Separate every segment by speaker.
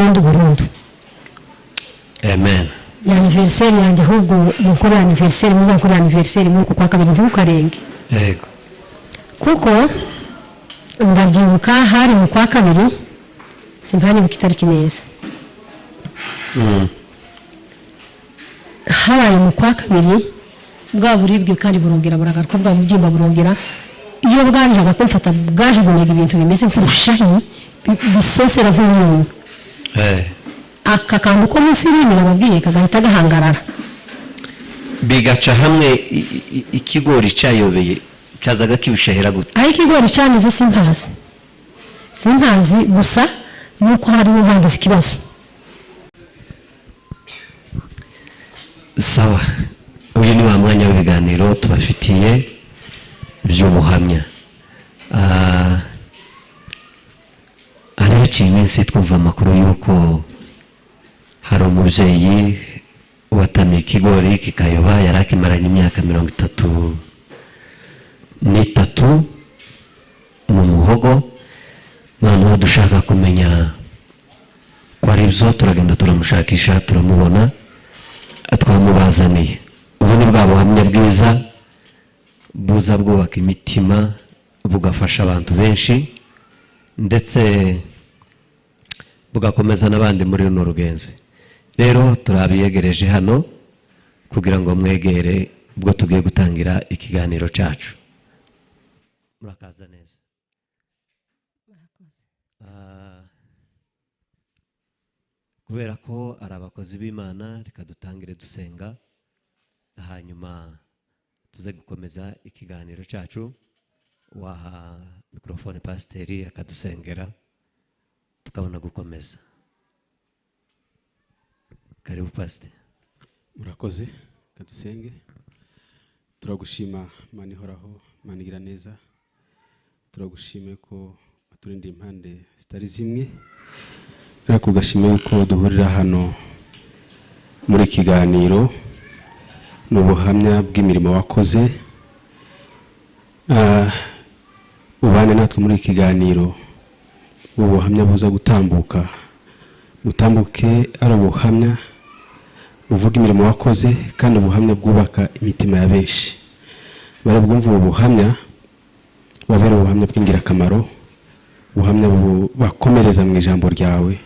Speaker 1: Burundu burundu.
Speaker 2: Amen.
Speaker 1: Ni anniversaire yanjye ahubwo, mukore anniversaire, muzakore anniversaire muri uku kwa kabiri, ntimukarenge. Kuko ndabyibuka, hari mu kwa kabiri, simpanibuka itariki neza. Habaye mu kwa kabiri, bwa buribwe kandi burongera buragaruka, bwa bubyimba burongera. Iyo bwanjaga kumfata, bwajugunyaga ibintu bimeze nk'urushahi bisosera nk'umunyu. Aka kantu ko munsi y'ururimi nababwiye kagahita gahangarara.
Speaker 2: Bigaca hamwe ikigori cyayobeye cyazaga kibishahera gute?
Speaker 1: Aho ikigori cyanyuze simpazi, simpazi, gusa nuko hariho hagize ikibazo.
Speaker 2: Sawa, uyu ni wa mwanya w'ibiganiro tubafitiye by'ubuhamya. Hari haciye iminsi twumva amakuru y'uko hari umubyeyi watamiye ikigori kikayoba, yari akimaranye imyaka 33 mu muhogo. Noneho dushaka kumenya ko ari byo, turagenda turamushakisha, turamubona, twamubazaniye. Ubu ni bwa buhamya bwiza buza bwubaka imitima, bugafasha abantu benshi, ndetse bugakomeza n'abandi muri runo rugenzi. Rero turabiyegereje hano kugira ngo mwegere ubwo tugiye gutangira ikiganiro cyacu. Murakaza neza. Kubera ko ari abakozi b'Imana, reka dutangire dusenga, hanyuma tuze gukomeza ikiganiro cyacu. Waha mikorofone pasiteri akadusengera, tukabona gukomeza. Karibu, pasiteri.
Speaker 3: Murakoze. Kadusenge. Turagushima, Mana ihoraho, Mana igira neza. Turagushime ko waturindiye impande zitari zimwe, ariko ugashima yuko duhurira hano muri kiganiro. Ni ubuhamya bw'imirimo wakoze. Ubane natwe muri iki kiganiro. Ubu buhamya buza gutambuka, butambuke ari ubuhamya buvuga imirimo wakoze, kandi ubuhamya bwubaka imitima ya benshi. Bari bwumva ubu buhamya, babere ubuhamya bw'ingirakamaro, ubuhamya bubakomereza mu ijambo ryawe,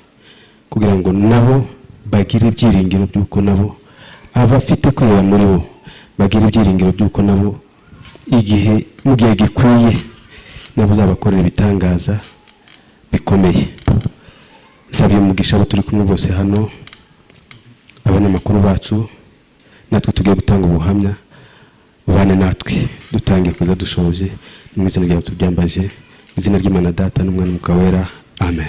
Speaker 3: kugira ngo nabo bagire ibyiringiro by'uko nabo abafite kwiheba muri bo bagire ibyiringiro by'uko nabo igihe mu gihe gikwiye nabo uzabakorera ibitangaza bikomeye. Nsabye umugisha abo turi kumwe bose hano, abanyamakuru bacu, natwe tugiye gutanga ubuhamya. Ubane natwe dutangiye kuza dushoje. Mu izina ryawe tubyambaje, mu izina ry'Imana Data n'Umwana n'Umwuka Wera, amen.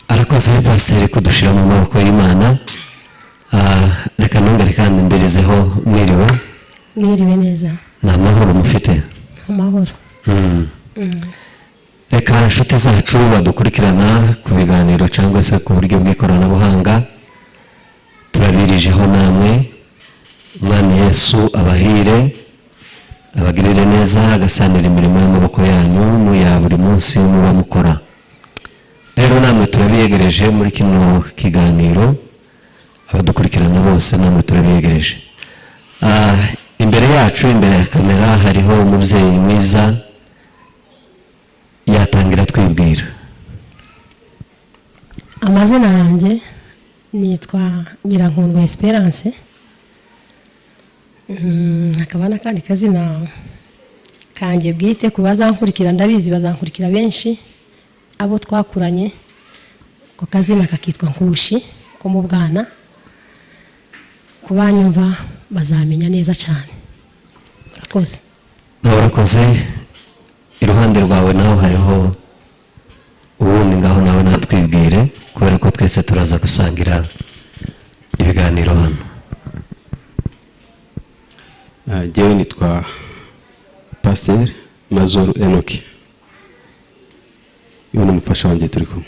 Speaker 2: Arakoze pasiteri kudushyira mu maboko y'Imana. Reka nongere kandi mbirizeho mwiriwe.
Speaker 1: Mwiriwe neza.
Speaker 2: Ni amahoro mufite?
Speaker 1: Amahoro.
Speaker 2: Reka inshuti zacu badukurikirana ku biganiro cyangwa se ku buryo bw'ikoranabuhanga, turabirijeho namwe. Umwami Yesu abahire, abagirire neza, agasanira imirimo y'amaboko yanyu mu ya buri munsi muba mukora. Rero namwe turabiyegereje muri kino kiganiro, abadukurikirana bose namwe turabiyegereje. Imbere yacu, imbere ya kamera, hariho umubyeyi mwiza, yatangira twibwira.
Speaker 1: Amazina yanjye nitwa Nyirankundwa Esperance. Hakaba n'akandi kazina kanjye bwite ku bazankurikira, ndabizi bazankurikira benshi abo twakuranye, ako kazina kakitwa Nkushi ko mu bwana. Ku banyumva bazamenya neza cyane. Murakoze.
Speaker 2: Nawe urakoze. Iruhande rwawe naho hariho uwundi, ngaho nawe natwibwire, kubera ko twese turaza gusangira ibiganiro hano.
Speaker 3: Jyewe nitwa Pasiteri Mazuru Enoki, uyu ni umufasha wanjye turi kumwe.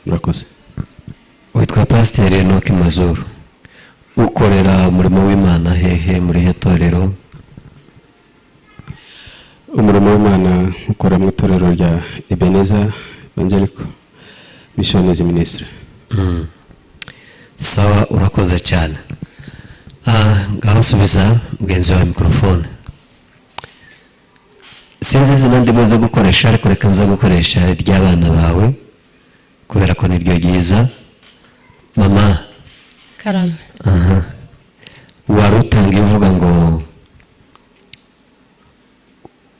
Speaker 3: Murakoze.
Speaker 2: Witwa Pasiteri Enoki Mazuru, ukorera umurimo w'Imana hehe, muri he torero?
Speaker 3: Umurimo w'Imana ukora mu itorero rya Ebeneza Evangelical Missionaries Ministry.
Speaker 2: Sawa, urakoze cyane. Ngaho subiza mugenzi wawe mikorofone. Sinzi izina ndimo zo gukoresha, ariko reka nza gukoresha iry'abana bawe kubera ko niryo ryiza. Mama.
Speaker 1: Karame.
Speaker 2: Aha, wari utangiye uvuga ngo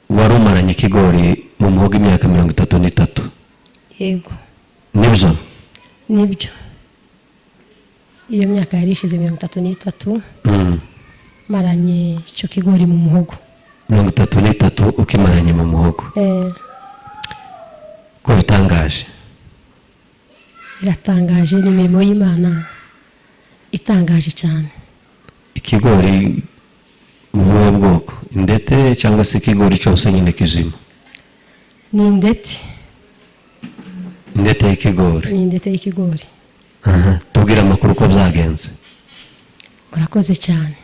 Speaker 2: wari umaranye ikigori mu muhogo imyaka 33.
Speaker 1: Yego.
Speaker 2: Nibyo?
Speaker 1: Nibyo, iyo myaka yari ishize 33 maranye icyo kigori mu muhogo.
Speaker 2: 33 ukimaranye mu muhogo?
Speaker 1: Eh.
Speaker 2: Ko bitangaje!
Speaker 1: Biratangaje, ni imirimo y'Imana itangaje cyane.
Speaker 2: Ikigori ubuhe bwoko? Indete cyangwa se ikigori cyose nyine kizima?
Speaker 1: Ni indete.
Speaker 2: Indete y'ikigori?
Speaker 1: Ni indete y'ikigori.
Speaker 2: Aha, tubwire amakuru uko byagenze.
Speaker 1: Murakoze cyane.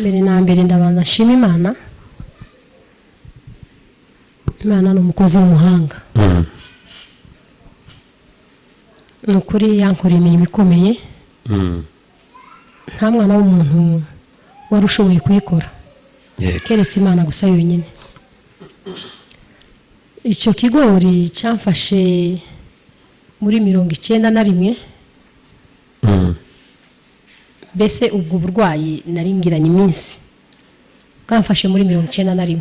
Speaker 1: Mbere na mbere ndabanza nshima Imana. Imana ni umukozi w'umuhanga. Ni ukuri yankoreye imirimo ikomeye. Nta mwana w'umuntu wari ushoboye kuyikora keretse Imana gusa yonyine. Icyo kigori cyamfashe muri 91. Mbese ubwo burwayi nari ngiranye iminsi bwamfashe muri 91,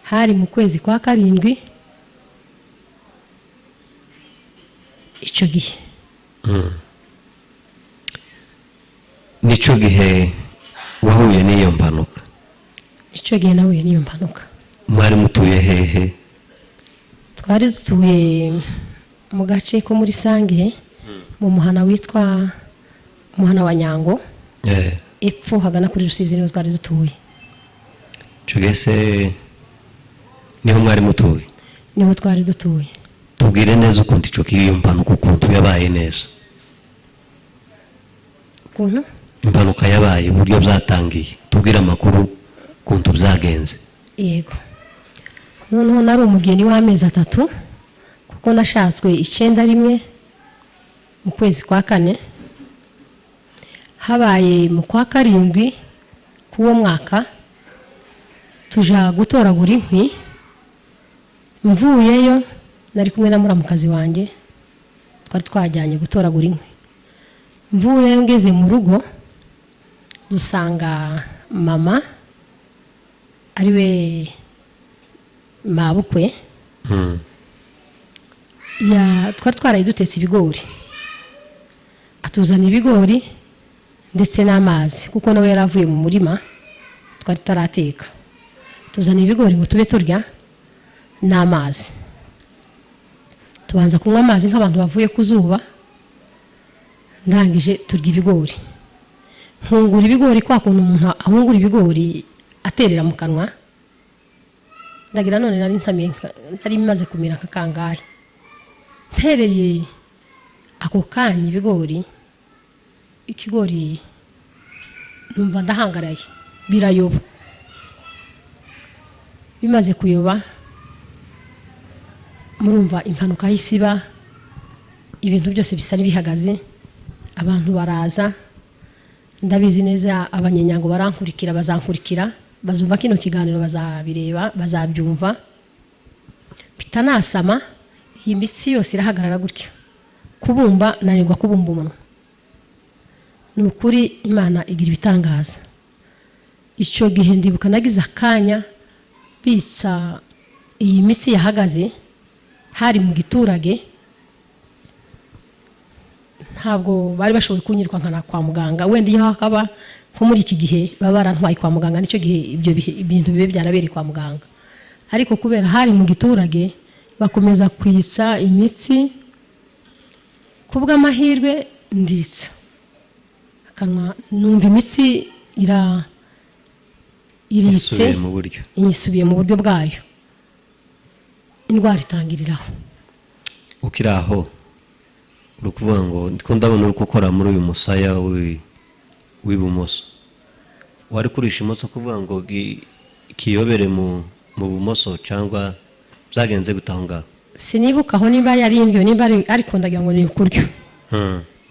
Speaker 1: hari mu kwezi kwa 7 icyo gihe.
Speaker 2: Nicyo gihe wahuye n'iyo mpanuka?
Speaker 1: Nicyo gihe nahuye n'iyo mpanuka.
Speaker 2: Mwari mutuye hehe?
Speaker 1: Twari dutuye mu gace ko muri Sange, mu muhana witwa umuhana wa Nyango, epfo hagana kuri Rusizi, niho twari dutuye.
Speaker 2: Icyo gihe se niho mwari mutuye?
Speaker 1: Niho twari dutuye.
Speaker 2: Tubwire neza ukuntu icyo iyo mpanuka ukuntu yabaye neza.
Speaker 1: Ukuntu
Speaker 2: impanuka yabaye, uburyo byatangiye, tubwire amakuru ukuntu byagenze.
Speaker 1: Yego, noneho nari umugeni w'amezi 3, kuko nashatswe 91 mu kwezi kwa 4, habaye mu kwa 7 k'uwo mwaka, tuja gutoragura inkwi. Mvuyeyo nari kumwe na muramukazi wanjye, twari twajyanye gutoragura inkwi. Mvuyeyo ngeze mu rugo dusanga mama ariwe mabukwe, twari twaraye dutetse ibigori, atuzana ibigori ndetse n'amazi, kuko nawe yari avuye mu murima twari tutarateka. Tuzana ibigori ngo tube turya n'amazi. Tubanza kunywa amazi nk'abantu bavuye ku zuba, ndangije turya ibigori. Nkungura ibigori kwa kuntu umuntu ahungura ibigori aterera mu kanwa, ndagira none nari ntamiye, nari maze kumira nka kangahe. Ntereye ako kanya ibigori, ikigori numva ndahangaraye, birayoba. Bimaze kuyoba murumva impanuka y'isiba, ibintu byose bisa n'ibihagaze, abantu baraza. Ndabizi neza abanyenyango barankurikira, bazankurikira, bazumva kino kiganiro, bazabireba, bazabyumva. Bitanasama iyi mitsi yose irahagarara gutya, kubumba nanirwa kubumba umunwa. Ni ukuri Imana igira ibitangaza. Icyo gihe ndibuka nagize akanya bitsa iyi mitsi yahagaze, hari mu giturage, ntabwo bari bashoboye kunyirwa nkana kwa muganga. Wenda iyo hakaba nko muri iki gihe baba barantwaye kwa muganga, nicyo gihe ibyo ibintu bibe byarabereye kwa muganga. Ariko kubera hari mu giturage bakomeza kwitsa imitsi, kubw'amahirwe nditsa akanwa, numva imitsi iritse, isubiye mu buryo bwayo, indwara itangiriraho.
Speaker 2: Ukiri aho uri kuvuga ngo ndiko ndabona uri gukora muri uyu musaya w'ibumoso, wari kurisha imoso kuvuga ngo kiyobere mu bumoso, cyangwa byagenze gute aho ngaho?
Speaker 1: Sinibuka aho niba yari indyo, niba ari, ariko ndagira ngo ni ukuryo.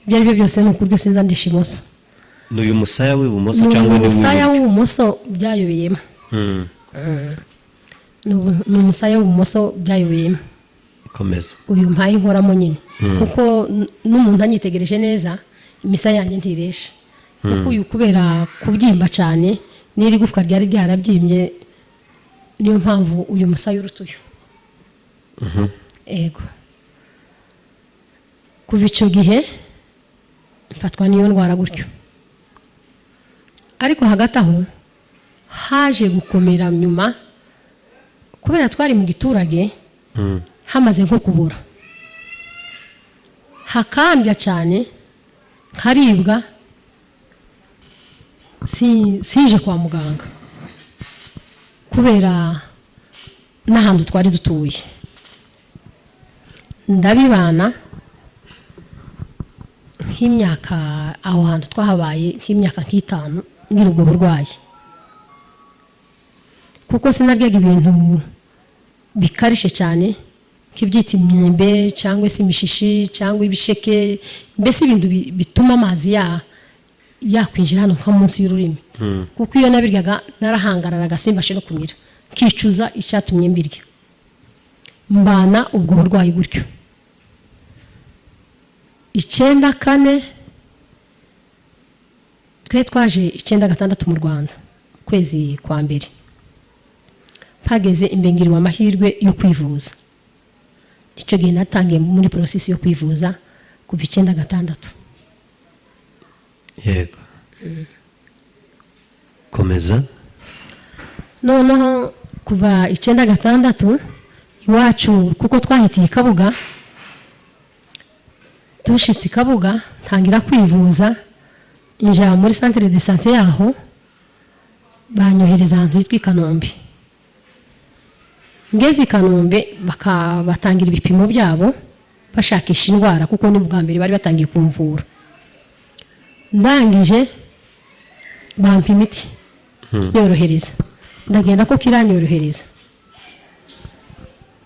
Speaker 1: Ibyo ari byo byose ni ukuryo, sinza ndisha imoso.
Speaker 2: Ni uyu musaya w'ibumoso
Speaker 1: Ni
Speaker 2: cyangwa ni
Speaker 1: umusaya
Speaker 2: uw'iburyo?
Speaker 1: w'ibumoso byayobeyemo. Ni umusaya w'ibumoso byayobeyemo.
Speaker 2: Komeza.
Speaker 1: Uyu mpaye inkoramo nyine, kuko n'umuntu anyitegereje neza imisaya yanjye ntiresha, kuko uyu kubera kubyimba cyane n'iri gufwa ryari ryarabyimbye, niyo mpamvu uyu musaya uruta uyu. Ego, kuva icyo gihe mfatwa n'iyo ndwara gutyo. Ariko hagati aho haje gukomera nyuma, kubera twari mu giturage, hamaze nko kubura hakandya cyane, nkaribwa, sinje kwa muganga kubera n'ahantu twari dutuye. Ndabibana nk'imyaka, aho hantu twahabaye nk'imyaka nk'itanu ngira ubwo burwayi, kuko sinaryaga ibintu bikarishe cyane nk'ibyita imyembe cyangwa se imishishi cyangwa ibisheke, mbese ibintu bituma amazi yakwinjira hano nka munsi y'ururimi, kuko iyo nabiryaga narahangararaga simbashe no kumira, nkicuza icyatumye mbirya. Mbana ubwo burwayi gutyo. 94, twe twaje 96 mu Rwanda, kwezi kwa mbere, mpageze imbengiriwe amahirwe yo kwivuza. Icyo gihe natangiye muri process yo kwivuza kuva 96.
Speaker 2: Yego, komeza.
Speaker 1: Noneho kuva 96 iwacu, kuko twahitiye i Kabuga, dushitse i Kabuga ntangira kwivuza, injira muri centre de santé yaho, banyohereza ahantu hitwa i Kanombe. Ngeze i Kanombe batangira ibipimo byabo bashakisha indwara, kuko ni bwa mbere bari batangiye kumvura. Ndangije bampa imiti nyorohereza, ndagenda ko kiranyorohereza.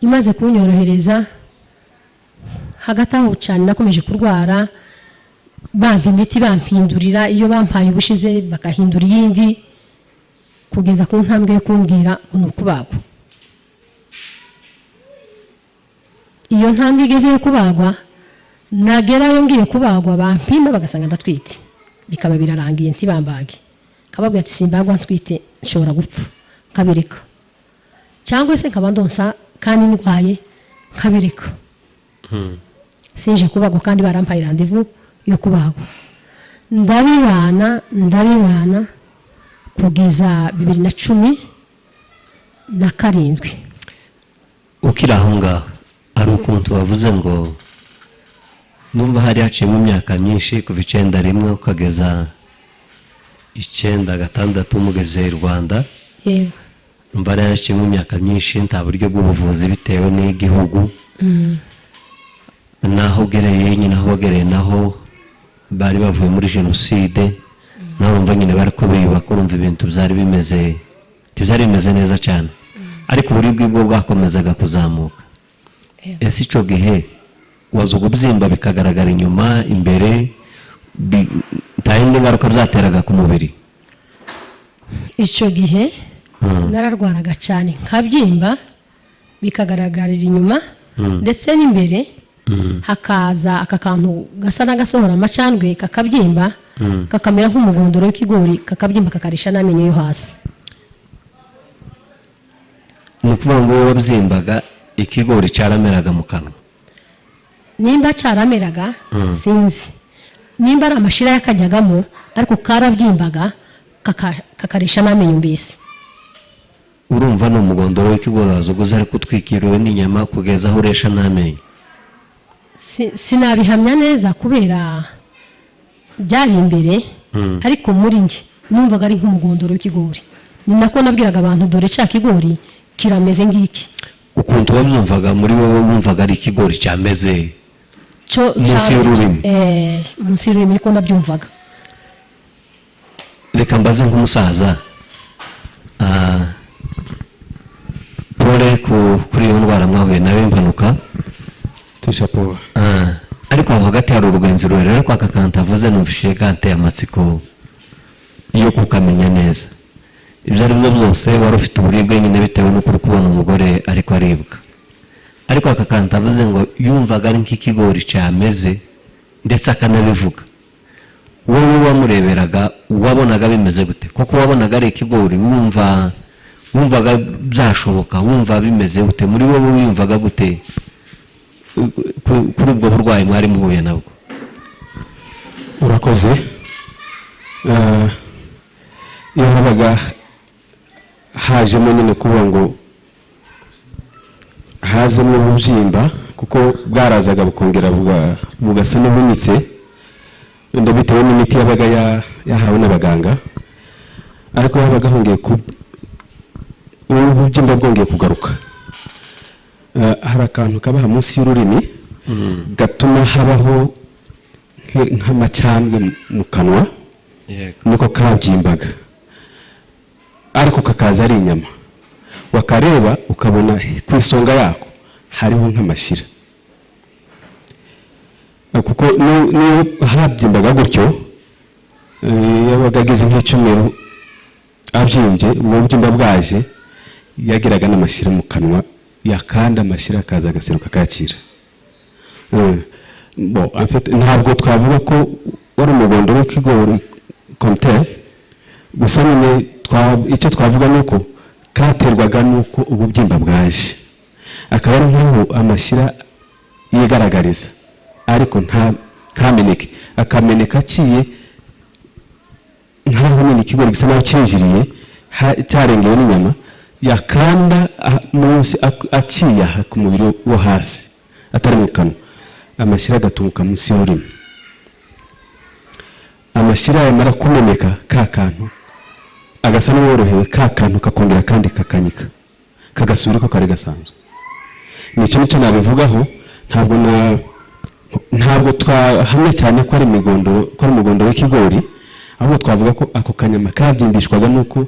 Speaker 1: Imaze kunyorohereza, hagati aho cyane nakomeje kurwara, bampa imiti bampindurira, iyo bampaye ubushize bakahindura iyindi, kugeza ku ntambwe yo kumbwira ngo ni ukubagwa. Iyo ntambwe igeze yo kubagwa, nagerayo ngiye kubagwa, bampima bagasanga ndatwite, bikaba birarangiye, ntibambage. Kababwira ati simbagwa ntwite, nshobora gupfa, nkabireka, cyangwa se nkaba ndonsa kandi ndwaye, nkabireka. Sinje kubagwa kandi barampaye rendez-vous yo kubagwa. Ndabibana kugeza 2017.
Speaker 2: Ukiri aho ngaho, hari ukuntu wavuze ngo numva hari haciyemo imyaka myinshi, kuva 91 ukageza 96 mugeze i Rwanda.
Speaker 1: Yego.
Speaker 2: Numva hari haciyemo imyaka myinshi, nta buryo bw'ubuvuzi bitewe n'igihugu naho ugereye nyine, aho wagereye naho bari bavuye muri jenoside, naho urumva nyine bari ko biyubaka, urumva ibintu byari bimeze, ntibyari bimeze neza cyane, ariko uburibwe bwo bwakomezaga kuzamuka. Ese icyo gihe waza ububyimba bikagaragara inyuma, imbere, nta yindi ngaruka byateraga ku mubiri?
Speaker 1: Icyo gihe nararwaraga cyane, nkabyimba bikagaragarira inyuma ndetse n'imbere, hakaza aka kantu gasa n'agasohora amacandwe, kakabyimba kakamera nk'umugondoro w'ikigori, kakabyimba kakarisha n'amenyo yo hasi.
Speaker 2: Ni ukuvuga ngo wowe wabyimbaga ikigori cyarameraga mu kanwa?
Speaker 1: Nimba cyarameraga sinzi, nimba ari amashira yakajyagamo, ariko karabyimbaga kakarisha n'amenyo mbese.
Speaker 2: Urumva ni umugondoro w'ikigori wazogoza, ariko utwikiriwe n'inyama kugeza aho uresha n'amenyo.
Speaker 1: Sinabihamya neza kubera byari imbere, ariko muri njye numvaga ari nk'umugondoro w'ikigori. Ni nako nabwiraga abantu, dore cya kigori kirameze ngiki.
Speaker 2: Ukuntu wabyumvaga muri wowe, wumvaga ari ikigori cyameze munsi y'ururimi?
Speaker 1: Munsi y'ururimi niko nabyumvaga.
Speaker 2: Reka mbaze nk'umusaza, pole kuri iyo ndwara mwahuye nayo, impanuka.
Speaker 3: Tushapoa.
Speaker 2: Ah, ariko aho hagati hari urugenzi rurerure, ariko aka kantu avuze numvishije kanteye amatsiko yo kukamenya neza. Ibyo ari byo byose, wari ufite uburibwe nyine bitewe n'uko uri kubona umugore ariko aribwa, ariko aka kantu avuze ngo yumvaga ari nk'ikigori cyameze, ndetse akanabivuga. Wowe wamureberaga wabonaga bimeze gute? Kuko wabonaga ari ikigori, wumvaga byashoboka? Wumva bimeze gute muri wowe? Wiyumvaga gute kuri ubwo burwayi mwari muhuye nabwo?
Speaker 3: Urakoze. Iyo habaga hajemo nyine kuvuga ngo hazemo ububyimba, kuko bwarazaga bukongera bugasa n'ubunyitse, wenda bitewe n'imiti yabaga yahawe n'abaganga, ariko habaga hongeye ku ububyimba bwongeye kugaruka, hari akantu kabaha munsi y'ururimi gatuma habaho nk'amacandwe mu kanwa. Niko kabyimbaga, ariko kakaza ari inyama, wakareba ukabona ku isonga yako hariho nk'amashyira. Kuko niyo habyimbaga gutyo, yabaga ageze nk'icyumweru abyimbye, ubwo bubyimba bwaje, yagiraga n'amashyira mu kanwa, yakanda amashyira akaza agaseruka akakira. Bon, en fait, ntabwo twavuga ko wari umugondo w'ikigori comme tel gusa nyine icyo twavuga ni uko katerwaga n'uko ububyimba bwaje, akaba ari nk'aho amashyira yigaragariza, ariko ntameneke, akameneka aciye nk'aho nyine ikigori gisa naho cyinjiriye, cyarengewe n'inyama, yakanda munsi aciye aha ku mubiri wo hasi atari mu kanwa, amashyira agatunguka munsi y'ururimi. Amashyira yamara kumeneka, ka kantu agasa n'uworohewe, ka kantu kakongera kandi kakanyika, kagasubira uko kari gasanzwe. Nicyo nicyo nabivugaho. Ntabwo twahamya cyane ko ari imigondoro, ko ari umugondo w'ikigori, ahubwo twavuga ko ako kanyama kabyimbishwaga n'uko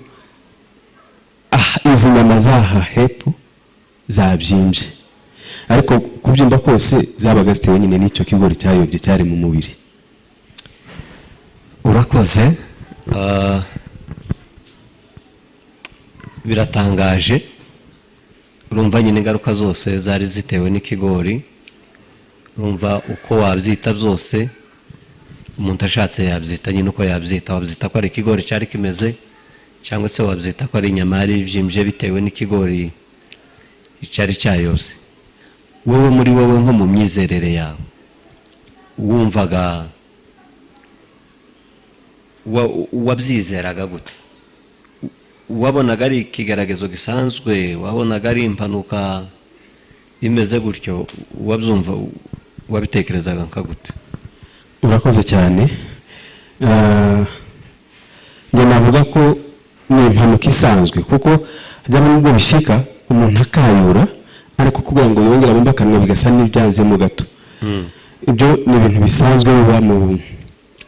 Speaker 3: izi nyama z'aha hepfo zabyimbye, ariko kubyimba kose zabaga zitewe nyine n'icyo kigori cyayobye cyari mu mubiri.
Speaker 2: Urakoze. Biratangaje. Urumva nyine ingaruka zose zari zitewe n'ikigori. Urumva uko wabyita byose, umuntu ashatse yabyita nyine uko yabyita. Wabyita ko ari ikigori cyari kimeze, cyangwa se wabyita ko ari inyama yari ibyimbye bitewe n'ikigori cyari cyayobye. Wowe muri wowe, nko mu myizerere yawe, wumvaga wabyizeraga gute? Wabonaga ari ikigaragazo gisanzwe? Wabonaga ari impanuka imeze gutyo? Wabyumva, wabitekerezaga nka gute?
Speaker 3: Urakoze cyane. Njye navuga ko ni impanuka isanzwe, kuko hajyamo n'ubwo bishika umuntu akayura, ariko kugira ngo yongere abumbe akanwa bigasa n'ibyanzemo gato. Ibyo ni ibintu bisanzwe biba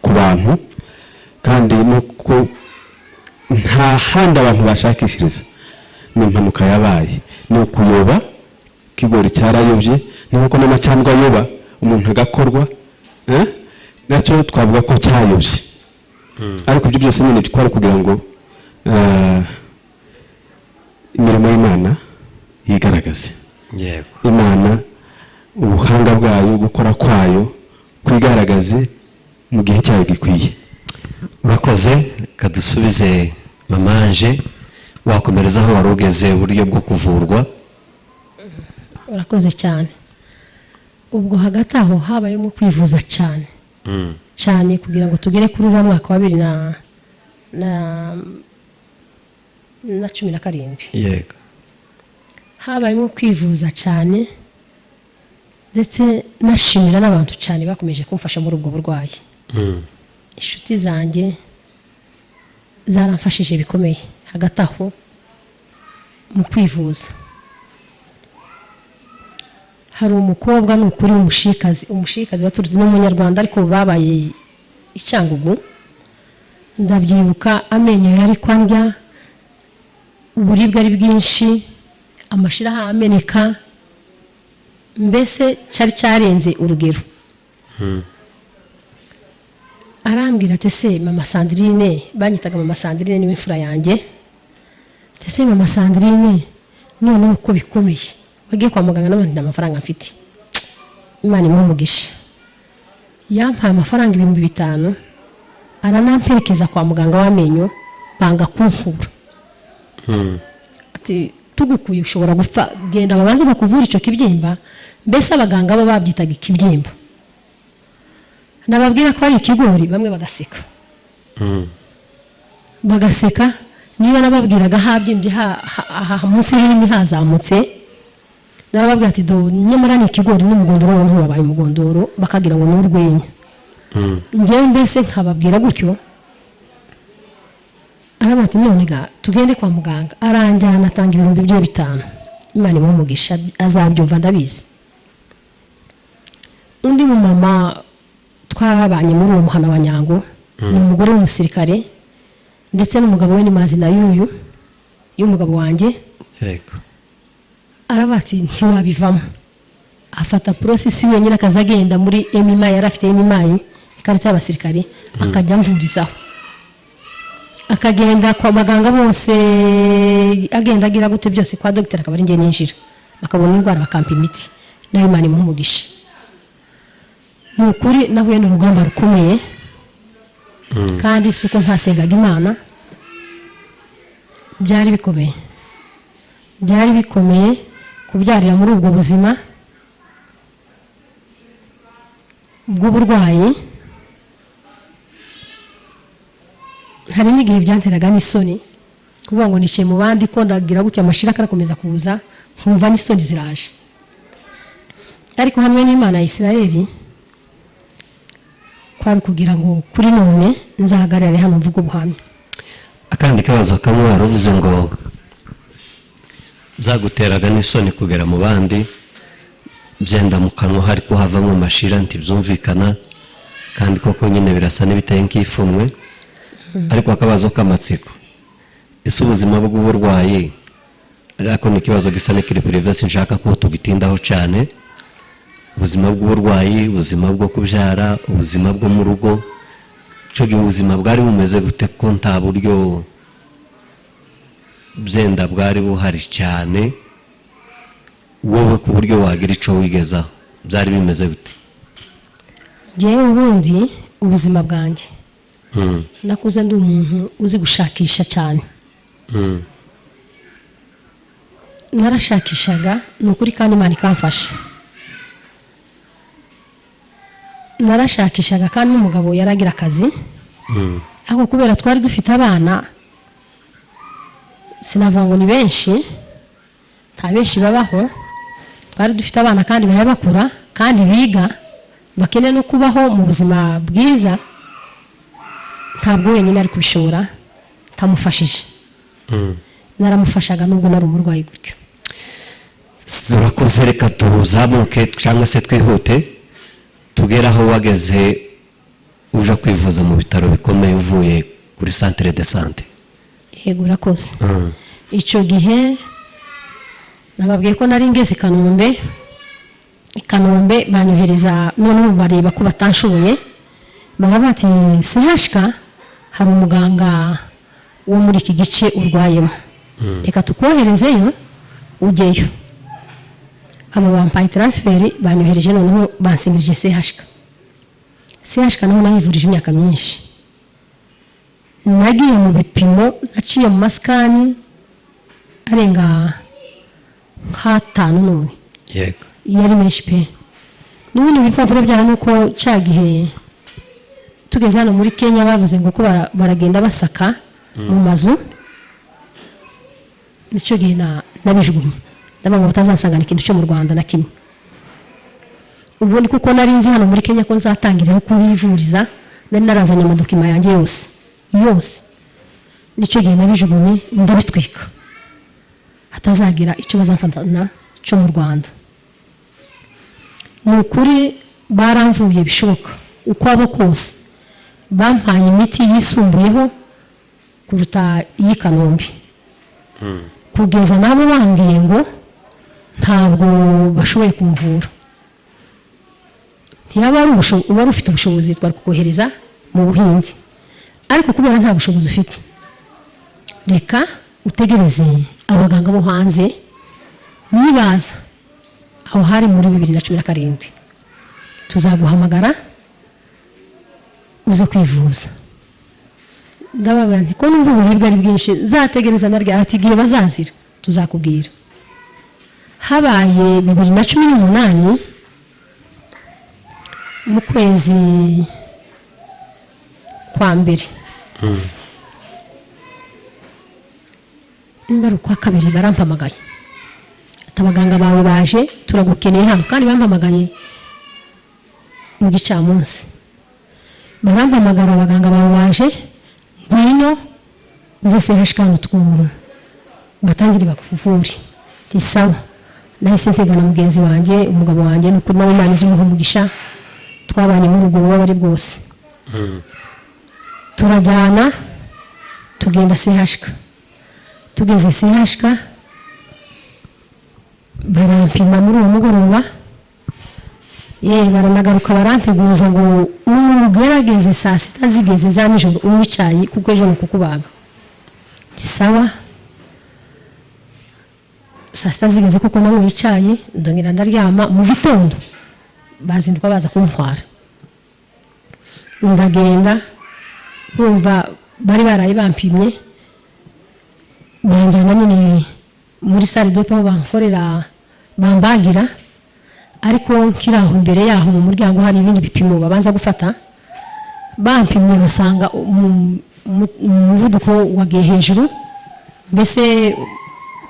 Speaker 3: ku bantu, kandi nuko nta handi abantu bashakishiriza, ni impanuka yabaye, ni ukuyoba, ikigori cyarayobye. Ni nkuko n'amacandwe ayoba umuntu agakorwa, eh? Nacyo twavuga ko cyayobye, ariko ibyo byose nyine twari kugira ngo imirimo y'Imana yigaragaze. Imana ubuhanga bwayo, gukora kwayo kwigaragaze mu gihe cyayo gikwiye.
Speaker 2: Urakoze. Kadusubize mamanje, wakomereza aho wari ugeze, uburyo bwo kuvurwa.
Speaker 1: Urakoze cyane. Ubwo hagati aho habayemo kwivuza cyane cyane kugira ngo tugere kuri uriya mwaka wa bibiri na 17. Habayemo kwivuza cyane, ndetse nashimira n'abantu cyane bakomeje kumfasha muri ubwo burwayi. Inshuti zanjye zaramfashije bikomeye hagati aho mu kwivuza. Hari umukobwa, ni ukuri, umushikazi waturutse, ni umunyarwanda ariko babaye i Cyangugu. Ndabyibuka amenyo yari kwandya, uburibwe ari bwinshi, amashiraha ameneka. Mbese cyari cyarenze urugero. Arambwira ati se mama Sandrine, banyitaga mama Sandrine niwe imfura yanjye, ati se mama Sandrine noneho uko bikomeye wagiye kwa muganga n'abandi nta mafaranga mfite. Imana imuhe umugisha, yampaye amafaranga 5000 aranamperekeza kwa muganga w'amenyo banga kunkura. Ati tugukuye ushobora gupfa, genda babanze bakuvura icyo kibyimba. Mbese abaganga bo babyitaga ikibyimba, nababwira ko ari ikigori bamwe bagaseka. Bagaseka niba nababwiraga habyimbye munsi y'ururimi hazamutse, narababwira ati do nyamara ni ikigori n'umugondoro, noneho wabaye umugondoro, bakagira ngo ni urwenya. Njyewe mbese nkababwira gutyo. Arababwira ati none ga tugende kwa muganga, aranjyana atanga 5000. Imana imuhe umugisha, azabyumva ndabizi. Undi mumama twabanye muri uwo muhana wa Nyango, ni umugore w'umusirikare ndetse n'umugabo we ni mazi na yuyu y'umugabo wanjye.
Speaker 2: Yego.
Speaker 1: Araba ati ntiwabivamo, afata process wenyine akaza agenda muri MMI, yari afite MMI ikarita y'abasirikare, akajya amvurizaho, akagenda kwa baganga bose, agenda agira gute byose kwa dogiteri akaba ari njye ninjira, bakabona indwara bakampa imiti. Nawe Imana imuhe umugisha. Ni ukuri nahuye n'urugamba rukomeye, kandi si uko ntasengaga Imana, byari bikomeye, byari bikomeye kubyarira muri ubwo buzima bw'uburwayi. Hari n'igihe byanteraga n'isoni kuvuga ngo nicaye mu bandi ko ndagira gutya amashira akarakomeza kuza, nkumva n'isoni ziraje. Ariko hamwe n'Imana ya Isirayeli kwari kugira ngo kuri none nzahagarare hano mvuge ubuhamya.
Speaker 2: Akandi kabazo kamwe waruvuze ngo byaguteraga n'isoni kugera mu bandi, byenda mu kanwa hari ko havamo amashira ntibyumvikana, kandi koko nyine birasa n'ibiteye nk'ifunwe. Ariko akabazo k'amatsiko, ese ubuzima bw'uburwayi, ariko ni ikibazo gisa n'ikiri privacy nshaka ko tugitindaho cyane, ubuzima bw'uburwayi, ubuzima bwo kubyara, ubuzima bwo mu rugo, icyo gihe ubuzima bwari bumeze gute ko nta buryo byenda bwari buhari cyane wowe ku buryo wagira icyo wigezaho, byari bimeze gute?
Speaker 1: Njyewe ubundi ubuzima bwanjye nakuze ndi umuntu uzi gushakisha cyane. Narashakishaga ni ukuri kandi Imana ikamfasha. Narashakishaga kandi n'umugabo yaragira akazi, ariko kubera twari dufite abana, sinavuga ngo ni benshi, nta benshi babaho, twari dufite abana kandi bayabakura kandi biga, bakeneye no kubaho mu buzima bwiza, ntabwo wenyine ari kubishobora ntamufashije. Naramufashaga nubwo nari umurwayi gutyo.
Speaker 2: Urakoze, reka tuzamuke cyangwa se twihute tugere aho wageze uja kwivuza mu bitaro bikomeye uvuye kuri centre de santé.
Speaker 1: Yego urakoze. Icyo gihe nababwiye ko nari ngeze i Kanombe, i Kanombe banyohereza, noneho bareba ko batanshoboye, baravuga ati CHK hari umuganga wo muri iki gice urwayemo, reka tukoherezeyo ujyeyo. Aba bampaye transfert banyohereje, noneho bansingirije CHK. CHK naho nahivurije imyaka myinshi, nagiye mu bipimo, naciye mu masikani arenga nk'atanu none.
Speaker 2: Yego.
Speaker 1: Yari menshi pe. N'ubundi ibipapuro byaho nuko cya gihe tugeze hano muri Kenya bavuze ngo ko baragenda basaka mu mazu, nicyo gihe nabijugunye, ndavuga ngo batazansangana ikintu cyo mu Rwanda na kimwe. Ubundi kuko nari nzi hano muri Kenya ko nzatangirira kubivuriza, nari narazanye amadokima yanjye yose yose, nicyo gihe nabijugunye ndabitwika, hatazagira icyo bazamfatana cyo mu Rwanda. Ni ukuri baramvuye bishoboka uko abo kose, bampaye imiti yisumbuyeho kuruta iy'i Kanombe, kugeza nabo bambwiye ngo Ntabwo bashoboye kumvura. Ntiyaba ari wari ufite ubushobozi twari kukohereza mu Buhinde, ariko kubera nta bushobozi ufite, reka utegereze abaganga bo hanze nibaza. Aho hari muri 2017. Tuzaguhamagara uze kwivuza. Ndababwira nti: "Ko numva uburibwe ari bwinshi, nzategereza naryo?" Ati: "Igihe bazazira tuzakubwira." Habaye 2018 mu kwezi kwa mbere, nimba ari ukwa kabiri, barampamagaye ati: "Abaganga bawe baje, turagukeneye hano." Kandi bampamagaye mu gicamunsi, barampamagara: "Abaganga bawe baje, ngwino uze CHK hano twumva batangire bakuvure." Nti: "Sawa." Nahise ntegana mugenzi wanjye, umugabo wanjye. Ni ukuri nawe Imana izi umugisha, twabanye muri ubwo bubabare bwose. Turajyana, tugenda CHK. Tugeze CHK barampima muri uwo mugoroba. Ye, baranagaruka baranteguza ngo: "Ugerageze saa sita zigeze za nijoro unywe icyayi, kuko ejo ni ukukubaga." Nti: "Sawa." Saa sita zigeze kuko nanyweye icyayi, ndongera ndaryama. Mu gitondo bazinduka baza kuntwara, ndagenda. Bumva bari baraye bampimye, banjyana nyine muri salle d'op aho bankorera, bambagira. Ariko nkiri aho imbere yaho mu muryango hari ibindi bipimo babanza gufata. Bampimye basanga umuvuduko wagiye hejuru, mbese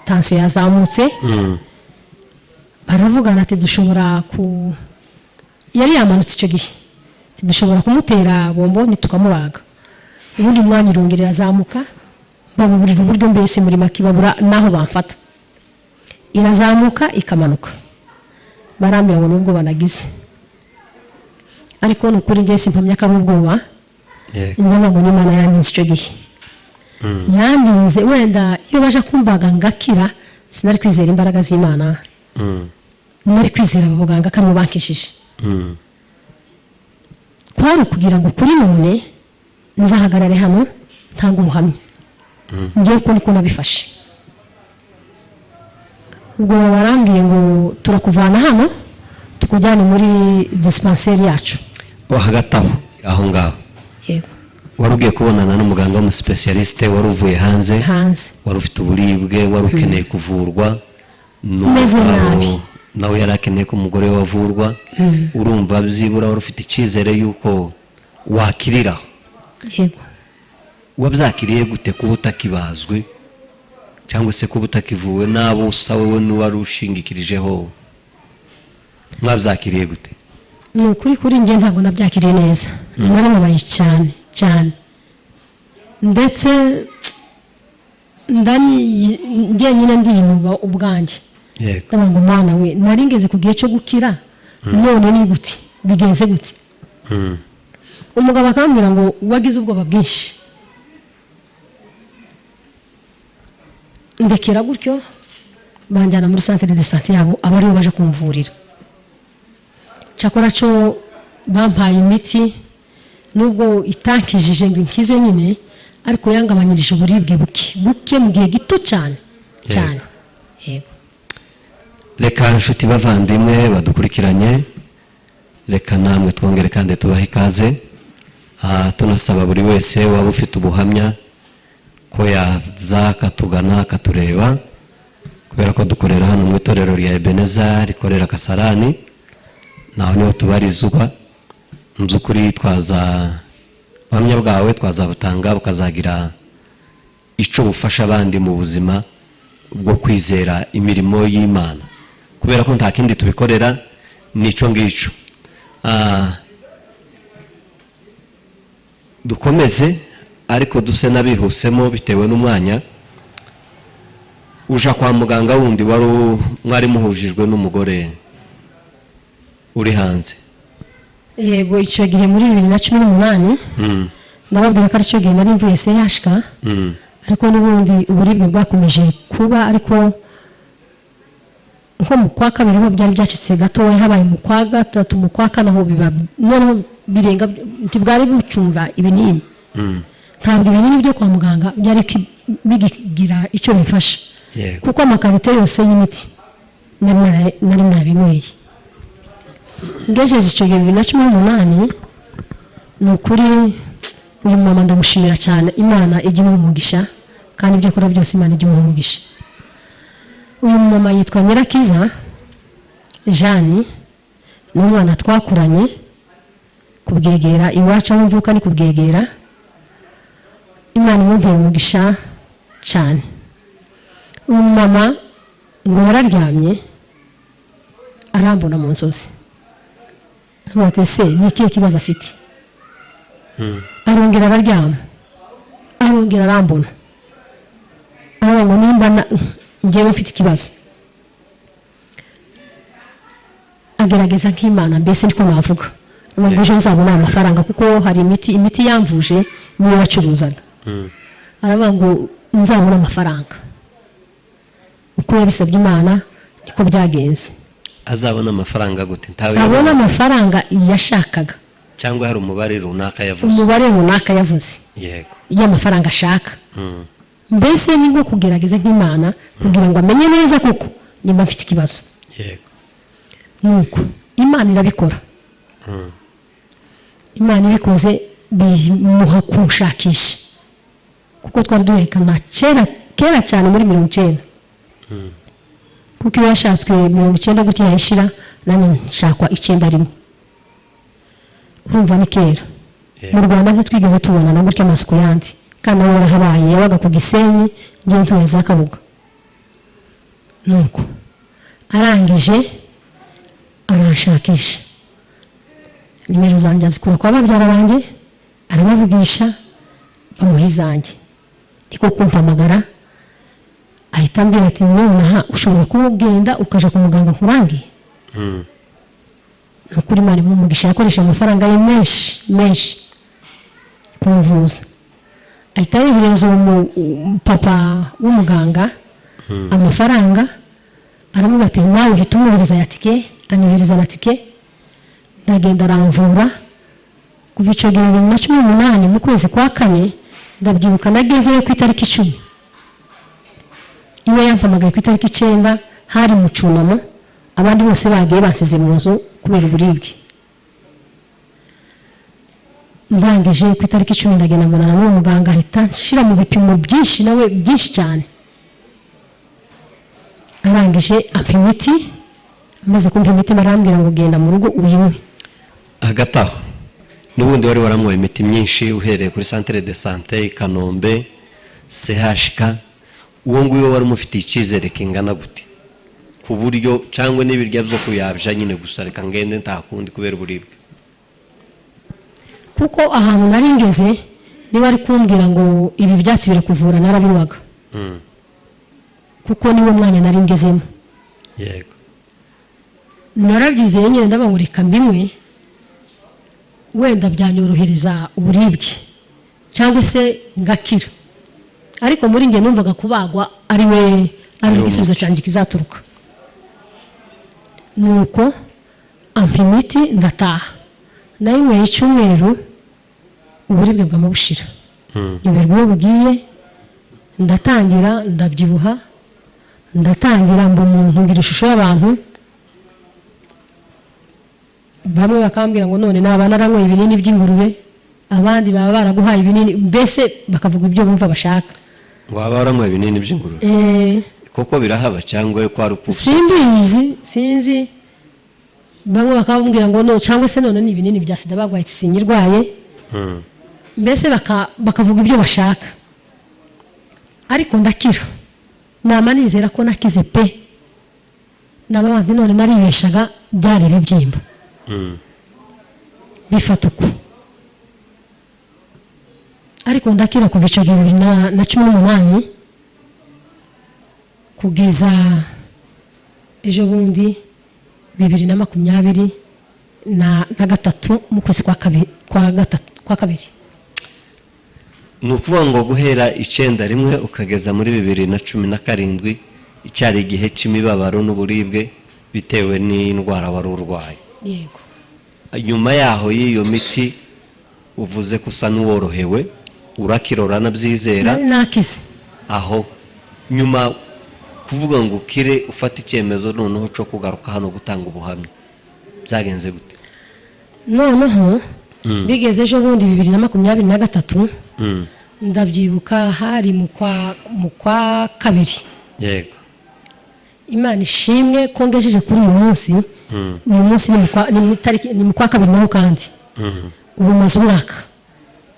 Speaker 1: tansiyo yazamutse. Baravugana ati: "Dushobora ku..." Yari yamanutse icyo gihe. Ati: "Dushobora kumutera bomboni tukamubaga." Ubundi mwanya irongera irazamuka, babuburira uburyo, mbese muri make babura n'aho bamfata. Irazamuka ikamanuka. Barambwira ngo nubwo banagize, ariko ni ukuri njye simpamya ko ari ubwoba. Nza ngo n'Imana yandinze icyo gihe, yandinze. Wenda iyo baje kumbaga ngakira, sinari kwizera imbaraga z'Imana, nari kwizera abo baganga ko aribo bankishije. Kwari ukugira ngo kuri none nzahagarare hano ntanga ubuhamya. Ngewe uko niko nabifashe. Ubwo barambwiye ngo: "Turakuvana hano tukujyane muri dispensaire yacu."
Speaker 2: Oh, hagati aho aho ngaho,
Speaker 1: Yego.
Speaker 2: wari ugiye kubonana n'umuganga w'umuspécialiste wari uvuye hanze.
Speaker 1: Hanze.
Speaker 2: Wari ufite uburibwe, wari ukeneye kuvurwa.
Speaker 1: Meze
Speaker 2: N'umugabo
Speaker 1: nabi.
Speaker 2: nawe yari akeneye ko umugore we avurwa. Urumva byibura wari ufite icyizere y'uko wakiriraho.
Speaker 1: Yego.
Speaker 2: Wabyakiriye gute kuba utakibazwe cyangwa se kuba utakivuwe n'abo usa wowe n'uwari ushingikirijeho? Mwabyakiriye gute?
Speaker 1: Ni ukuri, kuri njye ntabwo nabyakiriye neza. Narababaye cyane cyane, ndetse njyenyine ndinuba ubwanjye. Ndavuga ngo: "Mwana we, nari ngeze ku gihe cyo gukira, none ni gute bigenze gute?" Umugabo akambwira ngo: "Wagize ubwoba bwinshi." Ndekera gutyo, banjyana muri centre de santé yabo, aba aribo baje kumvurira. Cyakora cyo bampaye imiti, nubwo itankijije ngo inkize nyine, ariko yangabanyirije uburibwe buke buke mu gihe gito cyane cyane, yego.
Speaker 2: Reka inshuti bavandimwe badukurikiranye, reka namwe twongere kandi tubahe ikaze. Tunasaba buri wese waba ufite ubuhamya ko yaza akatugana akatureba, kubera ko dukorera hano mu itorero rya Ebeneza rikorera Kasarani, naho niho tubarizwa. Mu by'ukuri twaza ubuhamya bwawe twazabutanga, bukazagira icyo bufasha abandi mu buzima bwo kwizera imirimo y'Imana, kubera ko nta kindi tubikorera, nicyo ngicyo. Dukomeze ariko duse n'abihusemo bitewe n'umwanya. Uja kwa muganga wundi wari mwari muhujijwe n'umugore uri hanze.
Speaker 1: Yego, icyo gihe muri 2018. Ndababwira ko aricyo gihe nari mvuye CHK. Ariko n'ubundi uburibwe bwakomeje kuba, ariko Nko mu kwa kabiri ho byari byacitse gatoya, habaye mu kwa gatatu, mu kwa kane aho biba noneho birenga, ntibwari bucumva ibinini. Ntabwo ibinini byo kwa muganga byari bigira icyo bifasha, kuko amakarito yose y'imiti nari nabinyweye. Ngejeje icyo gihe 2018, ni ukuri uyu mama ndamushimira cyane. Imana ijya imuha umugisha, kandi ibyo akora byose Imana ijya imuha umugisha. Uyu mama yitwa Nyirakiza Jeanne, ni umwana twakuranye kubwegera iwacu, aho mvuka ni kubwegera. Imana imumpera umugisha cyane. Uyu mama ngo yararyamye arambona mu nzozi, aravuga ati: "Ese ni ikihe kibazo afite?" Arongera araryama, arongera arambona, aravuga ngo nimba njyewe mfite ikibazo, agerageza nk'Imana, mbese niko navuga ngo ejo nzabona amafaranga, kuko hari imiti yamvuje niyo yacuruzaga. Aravuga ngo nzabona amafaranga. Uko yabisabye Imana niko byagenze.
Speaker 2: Azabona amafaranga gute? Ntawe
Speaker 1: abona
Speaker 2: yabona.
Speaker 1: Amafaranga yashakaga.
Speaker 2: Cyangwa hari umubare runaka yavuze?
Speaker 1: Umubare runaka yavuze y'amafaranga ashaka. Mbese ni nko kugerageza nk'Imana kugira ngo amenye neza koko nimba mfite ikibazo. Nuko Imana irabikora. Imana ibikoze bimuha kunshakisha, kuko twari duherekana kera kera cyane muri 90, kuko iyo yashatswe 90 gutya yayishira, nanjye nshakwa 91. Urumva ni kera. Mu Rwanda ntitwigeze tubonana gutya amaso ku yandi, kandi nawe yarahabaye, yabaga ku Gisenyi, ngiye ntuye za Kabuga. Nuko arangije aranshakisha, nimero zanjye azikura kwa babyara banjye, arabavugisha, bamuha izanjye, niko kumpamagara. Ahita ambwira ati: "Nonaha ushobora kuba ugenda ukaja ku muganga nkurangiye." Ni ukuri Imana imuha umugisha, yakoresha amafaranga ye menshi menshi kumvuza. Ahita yohereza uwo papa w'umuganga amafaranga, aramubwira ati: "Nawe uhita umwohereza ya tike." Anyohereza na tike, ndagenda, aramvura. Kuva icyo gihe 2018 mu kwezi kwa kane, ndabyibuka nagezeyo ku itariki 10, iwe yampamagaye ku itariki 9, hari mu cyunamo, abandi bose bagiye bansize mu nzu kubera uburibwe. Ndangije ku itariki 10 ndagenda, mbonana n'uwo muganga, ahita nshyira mu bipimo byinshi nawe byinshi cyane. Arangije ampa imiti. Amaze kumpa imiti, barambwira ngo: "Genda mu rugo uyinywe."
Speaker 2: Hagati aho n'ubundi wari waranyweye imiti myinshi, uhereye kuri centre de santé i Kanombe, CHK. Uwo nguwo wari umufitiye icyizere kingana gute, ku buryo cyangwa n'ibirya byo kuyabya nyine gusa, reka ngende nta kundi kubera uburibwe?
Speaker 1: Kuko ahantu nari ngeze, niba ari kumbwira ngo ibi byatsi birakuvura, narabinywaga, kuko niwo mwanya nari ngezemo. Narabyizeye nyine, ndavuga ngo reka mbinywe, wenda byanyorohereza uburibwe cyangwa se ngakira. Ariko muri njye numvaga kubagwa ari we ari
Speaker 2: Ari
Speaker 1: igisubizo
Speaker 2: umuti.
Speaker 1: cyanjye kizaturuka. Nuko ampa imiti, ndataha, nayinyweye icyumweru, uburibwe bwamabushira. Nyoberwa iyo bugiye, ndatangira ndabyibuha, ndatangira mba umuntu, ngira ishusho y'abantu. Bamwe bakambwira ngo none naba naranyweye ibinini by'ingurube, abandi baba baraguhaye ibinini, mbese bakavuga ibyo bumva bashaka.
Speaker 2: Ngo waba waranyweye ibinini by'ingurube?
Speaker 1: Eh.
Speaker 2: Koko birahaba cyangwa ko ari ukusa?
Speaker 1: Simbizi, sinzi. Bamwe bakambwira ngo no cyangwa se none ni ibinini bya sida bagwaye, sinyirwaye. Mbese bakavuga ibyo bashaka, ariko ndakira. Nama nizera ko nakize pe. Naba abantu none naribeshaga, byari ibibyimba. Bifata uko, ariko ndakira. Kuva icyo gihe 2018 kugeza ejo bundi 2023 mu kwezi kwa kabiri, kwa gatatu, kwa kabiri.
Speaker 2: Ni ukuvuga ngo guhera 91 ukageza muri 2017. Icyari igihe cy'imibabaro n'uburibwe bitewe n'indwara wari urwaye.
Speaker 1: Yego.
Speaker 2: Nyuma yaho y'iyo miti, uvuze ko usa n'uworohewe, urakira, uranabyizera.
Speaker 1: Nari nakize.
Speaker 2: Aho nyuma kuvuga ngo ukire, ufate icyemezo noneho cyo kugaruka hano gutanga ubuhamya, byagenze gute?
Speaker 1: Noneho bigeze ejo bundi 2023, ndabyibuka hari mu kwa kabiri. Imana ishimwe ko ngejeje kuri uyu munsi. Uyu munsi ni mu itariki, ni mu kwa kabiri naho kandi. Ubu maze umwaka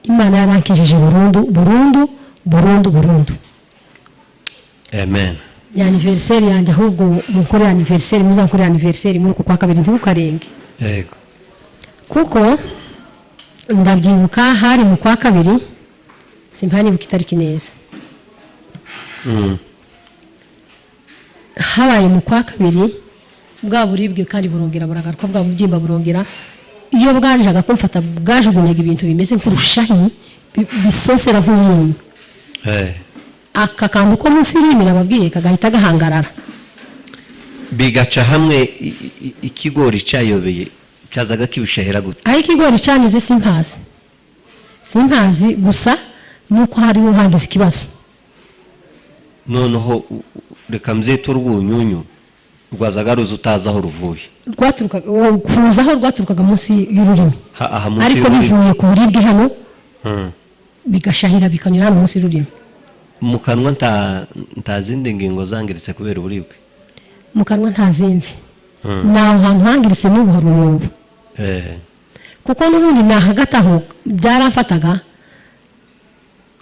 Speaker 1: Imana yarankijije burundu, burundu, burundu, burundu.
Speaker 2: Amen.
Speaker 1: Ni anniversaire yanjye. Ahubwo munkorere anniversaire, muzankorere anniversaire muri uku kwa kabiri, ntibukarenge. Kuko ndabyibuka hari mu kwa kabiri, simpanibuka itariki neza. Habaye mu kwa kabiri, bwa buribwe kandi burongera buragaruka, bwa bubyimba burongera. Iyo bwanjaga kumfata bwajugunyaga ibintu bimeze nk'urushahi bisosera nk'umunyu. Aka kantu ko munsi y'ururimi nababwiye kagahita gahangarara.
Speaker 2: Bigaca hamwe ikigori cyayobeye, cyazaga kibishahera gute?
Speaker 1: Aho ikigori cyanyuze simpazi, simpazi, gusa nuko hariho hagize ikibazo.
Speaker 2: Noneho reka mbyite urwunyunyu rwazaga ruza utazi aho ruvuye.
Speaker 1: Rwaturukaga kuza aho rwaturukaga munsi y'ururimi.
Speaker 2: Aha munsi
Speaker 1: ariko
Speaker 2: y'ururimi.
Speaker 1: Bivuye ku buribwe hano, bigashahira bikanyura hano munsi y'ururimi.
Speaker 2: Mu kanwa nta zindi ngingo zangiritse kubera uburibwe?
Speaker 1: Mu kanwa nta zindi. Ni aho hantu hangiritse, n'ubu hari umwobo. Kuko n'ubundi ni hagati aho byaramfataga,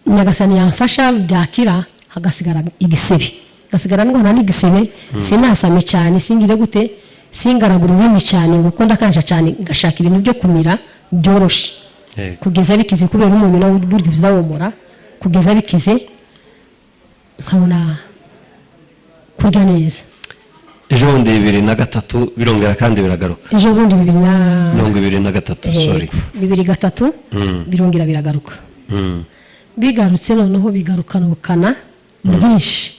Speaker 1: Nyagasani yamfasha byakira, hagasigara igisebe, gasigara ndwana n'igisebe. Sinasame cyane, singire gute, singaragura ururimi cyane ngo uko ndakanja cyane, ngashaka ibintu byo kumira byoroshe. Kugeza bikize, kubera umunyu nawe burya uzawomora, kugeza bikize nkabona kurya neza.
Speaker 2: Ejo bundi 2003 birongera kandi biragaruka?
Speaker 1: Ejo bundi bibiri na
Speaker 2: 23, sorry.
Speaker 1: Yego, 2003. Birongera biragaruka. Bigarutse noneho bigarukana ubukana bwinshi.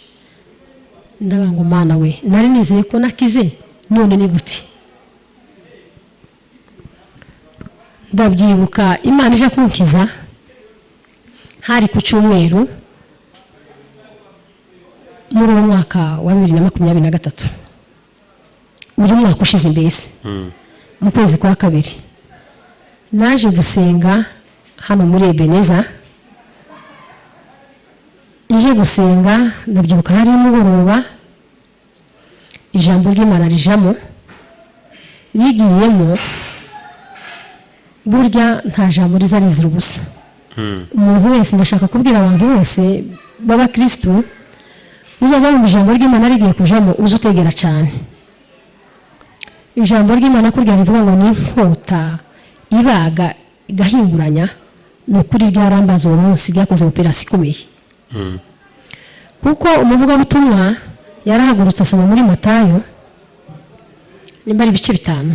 Speaker 1: Ndavuga ngo: "Mana we, nari nizeye ko nakize, none ni gute?" Ndabyibuka Imana ije kunkiza hari ku cyumweru muri uwo mwaka wa 2023, uyu mwaka ushize mbese. Mu kwezi kwa kabiri naje gusenga hano muri Ebeneza. Nje gusenga, ndabyibuka hari nimugoroba, ijambo ry'Imana rijamo, rigiyemo. Burya nta jambo riza rizira ubusa. Umuntu wese, ndashaka kubwira abantu bose b'abakirisitu, uzaza wumva ijambo ry'Imana rigiye kujamo, uze utegera cyane. Ijambo ry'Imana kurya rivuga ngo ni inkota ibaga igahinguranya. Ni ukuri ryarambaza uwo munsi, ryakoze operasiyo ikomeye. Kuko umuvugabutumwa yarahagurutse asoma muri Matayo, nimba ari ibice 5,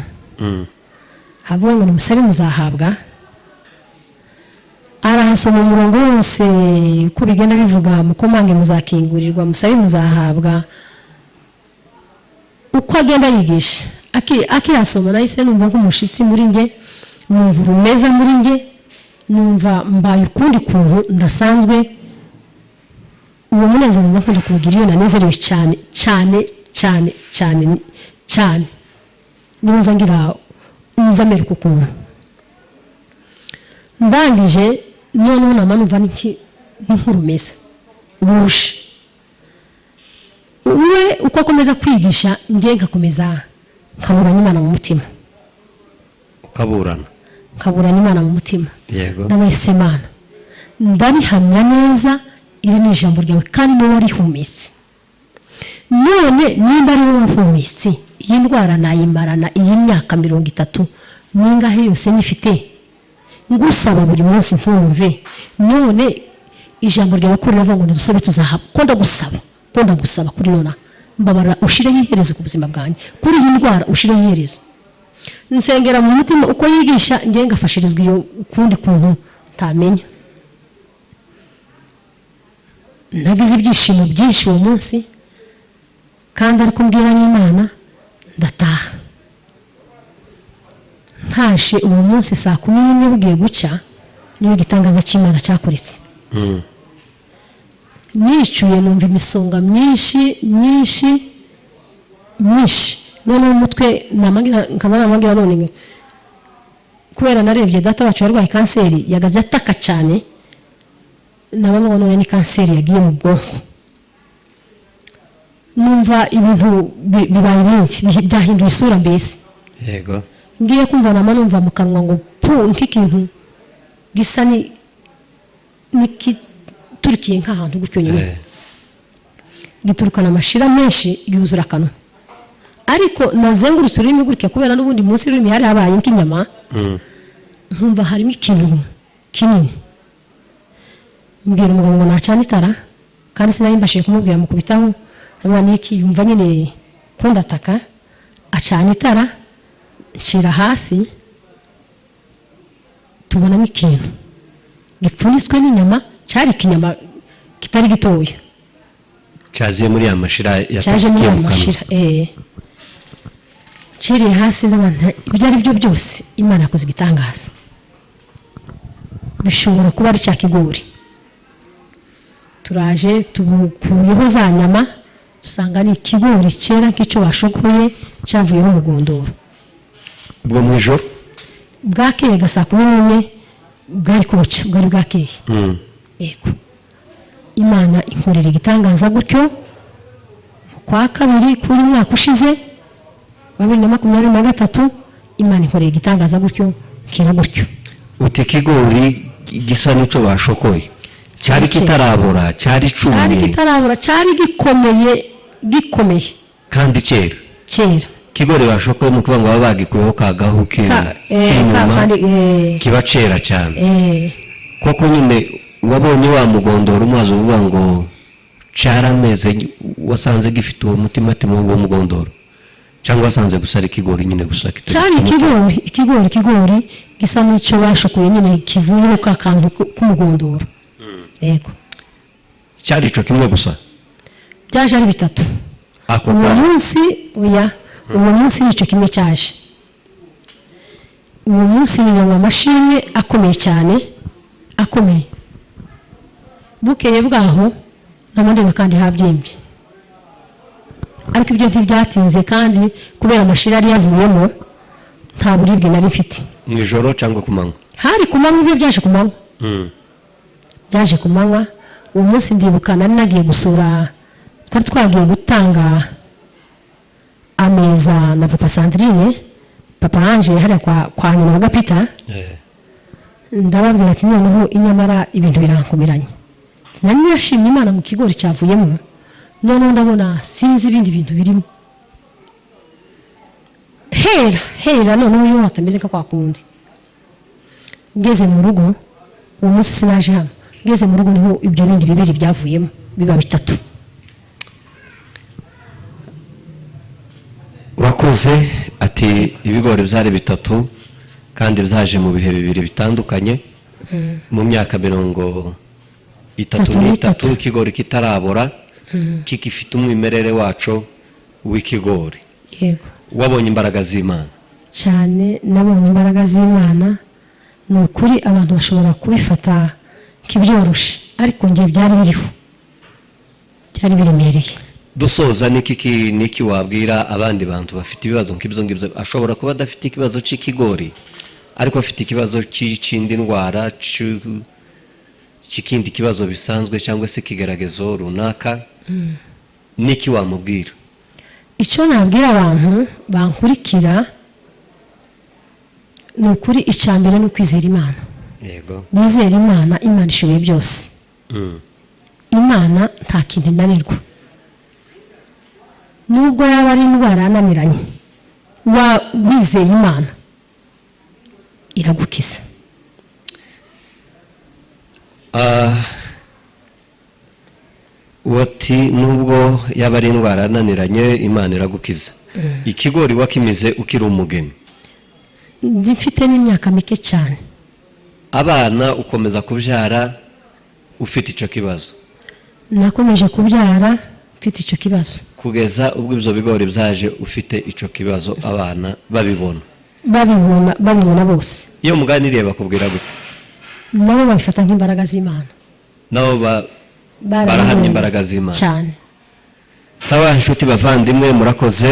Speaker 1: havuga ngo: "Nimusabe muzahabwa." Arahasoma umurongo wose uko bigenda bivuga: "Mukomange muzakingurirwa, musabe muzahabwa." Uko agenda yigisha, akihasoma, nahise numva nk'umushitsi muri nge, numva urumeza muri nge, numva mbaye ukundi kuntu ndasanzwe. Uwo munezero nza nkunda kuwugira iyo nanezerewe cyane cyane cyane cyane cyane, niyo nza ngira, nza mereka ukuntu. Ndangije noneho nama numva ni nk'urumeza ruje. We uko akomeza kwigisha, njye nkakomeza nkaburanya Imana mu mutima.
Speaker 2: Ukaburana?
Speaker 1: Nkaburanya Imana mu mutima. Ndabahise: "Imana, ndabihamya neza, iri ni ijambo ryawe kandi niwe warihumetse. None nimba ari wowe uhumetse, iyi ndwara nayimarana iyi myaka 30 n'ingahe yose nyifite, ngusaba buri munsi ntumve? None ijambo ryawe ko riravuga ngo nidusabe tuzahabwa, ko ndagusaba, ko ndagusaba kuri nona, mbabara ushireho iherezo ku buzima bwanjye, kuri iyi ndwara ushireho iherezo." Nsengera mu mutima, uko yigisha njye ngafashirizwa iyo ukundi kuntu ntamenya. Nagize ibyishimo byinshi uwo munsi. Kandi ariko mbwira n'Imana, ndataha. Ntashe uwo munsi saa 11 bugiye gucya, niyo igitangaza cy'Imana cyakoretse. Nicuye numva imisonga myinshi myinshi myinshi, noneho umutwe nkaza namagira none kubera narebye data wacu yarwaye kanseri yagaze ataka cyane, nabamo none ni kanseri yagiye mu bwonko. Numva ibintu bibaye ibindi, byahinduye isura mbese.
Speaker 2: Yego.
Speaker 1: Ngiye kumva nama numva mu kanwa ngo pu, nk'ikintu gisa n'ikiturikiye nk'ahantu gutyo nyine. Giturukana amashira menshi yuzura akanwa, ariko nazengurutse ururimi gutya kubera n'ubundi munsi y'ururimi hari habaye nk'inyama. Nkumva harimo ikintu kinini. Mbwira umugabo ngo nacana itara, kandi sinari mbashije kumubwira mukubitaho niki, yumva nyine ko ndataka, acana itara ncira hasi, tubonamo ikintu gipfunitswe n'inyama, cyari ikinyama kitari gitoya,
Speaker 2: cyaje muri ya mashira
Speaker 1: cyaje muri ya mashira. Nciriye hasi ndabona ibyo ari byo byose Imana yakoze igitangaza, bishobora kuba ari cya kigori. Turaje tubukuyeho za nyama, dusanga ni ikigori cyera nk'icyo bashokoye cyavuyeho umugondoro.
Speaker 2: Ubwo mu ijoro
Speaker 1: bwakeye ga saa 11 bwari kubuca, bwari bwakeye. Yego. Imana inkorera igitangaza gutyo mu kwa kabiri kuri mwaka ushize wa 2023, Imana inkorera igitangaza gutyo kira gutyo.
Speaker 2: Uti ikigori gisa n'icyo bashokoye cyari kitarabora, cyari cumye,
Speaker 1: cyari kitarabora, cyari gikomeye gikomeye
Speaker 2: kandi cyera
Speaker 1: cyera.
Speaker 2: Kigori bashokoye mu kuvuga ngo baba bagikuyeho kagahu k'inyuma kiba cyera cyane. Koko nyine wabonye wa mugondoro umaze uvuga ngo cyarameze, wasanze gifite uwo mutimatima w'uwo mugondoro, cyangwa wasanze gusa ari ikigori nyine gusa
Speaker 1: cyari ikigori, ikigori ikigori gisa n'icyo bashokoye nyine kivuyeho ka kantu k'umugondoro. Yego.
Speaker 2: Cyari ico kimwe gusa?
Speaker 1: Byaje ari bitatu. Uwo munsi oya, uwo munsi nicyo kimwe cyaje. Uwo munsi ninywa amashimwe akomeye cyane, akomeye. Bukeye bwaho namandeba kandi habyimbye, ariko ibyo ntibyatinze, kandi kubera amashira yari yavuyemo nta buribwe nari mfite.
Speaker 2: Mu ijoro cyangwa ku manywa?
Speaker 1: Hari ku manywa, ibyo byaje ku manywa. Byaje ku manywa. Uwo munsi ndibuka nari nagiye gusura, twari twagiye gutanga ameza na papa Sandrine, papa Ange hariya kwa nyina wa Gapita. Ndababwira ati noneho inyamara ibintu birankomeranye, nari nashimye Imana mu kigori cyavuyemo, noneho ndabona sinzi ibindi bintu birimo. Hera hera noneho iyo hatameze nka kwa kundi. Ngeze mu rugo uwo munsi sinaje hano, ngeze mu rugo niho ibyo bindi bibiri byavuyemo biba bitatu.
Speaker 2: Urakoze. Ati ibigori byari bitatu kandi byaje mu bihe bibiri bitandukanye, mu myaka 33 ikigori kitarabora, kikifite umwimerere waco w'ikigori.
Speaker 1: Yego.
Speaker 2: Wabonye imbaraga z'Imana
Speaker 1: cyane? Nabonye imbaraga z'Imana. Ni ukuri abantu bashobora kubifata nk'ibyoroshe, ariko ngiye byari biriho, byari biremereye.
Speaker 2: Dusoza, niki wabwira abandi bantu bafite ibibazo nk'ibyo ngibyo? Ashobora kuba adafite ikibazo cy'ikigori, ariko afite ikibazo cy'indi ndwara, cy'ikindi kibazo bisanzwe, cyangwa se ikigeragezo runaka. Niki wamubwira?
Speaker 1: Icyo nabwira abantu bankurikira ni ukuri, icya mbere ni ukwizera Imana.
Speaker 2: Yego.
Speaker 1: Bizera Imana, Imana ishoboye byose. Imana nta kintu inanirwa, nubwo yaba ari indwara yananiranye, wizeye Imana iragukiza.
Speaker 2: Wati nubwo yaba ari indwara yananiranye Imana iragukiza. Ikigori wakimize ukiri umugeni?
Speaker 1: Ndi mfite n'imyaka mike cyane.
Speaker 2: Abana ukomeza kubyara ufite icyo kibazo?
Speaker 1: Nakomeje kubyara Mfite icyo kibazo.
Speaker 2: Kugeza ubwo ibyo bigori byaje ufite icyo kibazo, abana babibona?
Speaker 1: Babibona, babibona bose.
Speaker 2: Iyo muganiriye bakubwira gute?
Speaker 1: Nabo babifata nk'imbaraga z'Imana.
Speaker 2: Nabo
Speaker 1: Barabibonye.
Speaker 2: Barahamya imbaraga z'Imana.
Speaker 1: Cyane.
Speaker 2: Sawa, inshuti bavandimwe, murakoze,